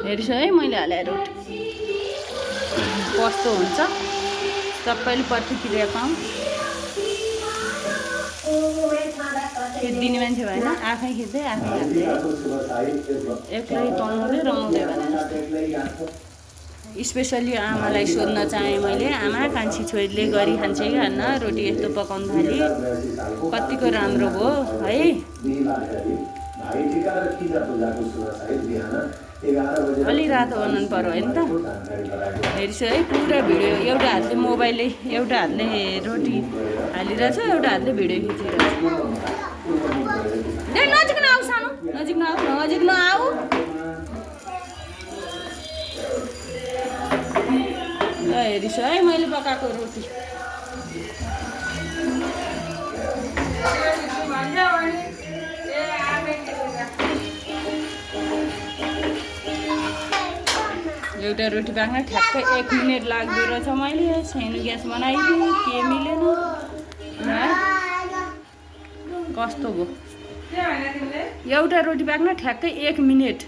हेर्छु है मैले हाले रोटी कस्तो हुन्छ सबैले प्रतिक्रिया पाऊँ। खिचिदिने मान्छे भएन, आफै खिच्दै आफै खाँदै एक्लै तन्नुले रमाउँदै भने जस्तो। स्पेसली आमालाई सोध्न चाहेँ मैले, आमा कान्छी छोरीले गरी खान्छ कि खान्न रोटी यस्तो पकाउनु थाली कतिको राम्रो भयो है। अलि रातो बनाउनु पर्यो होइन त। हेर्छु है पुरा भिडियो, एउटा हातले मोबाइलले एउटा हातले रोटी हालिरहेछ, एउटा हातले भिडियो खिचिरहेछ। नजिक नआऊ सानो, नजिक नआऊ, नजिक नआऊ। हेर्छु है मैले पकाएको रोटी। एउटा रोटी पाक्न ठ्याक्कै 1 मिनट लाग्दो रहेछ। मैले सानो ग्यास बनाइदिएँ, के मिलेन कस्तो भयो। एउटा रोटी पाक्न ठ्याक्कै 1 मिनट।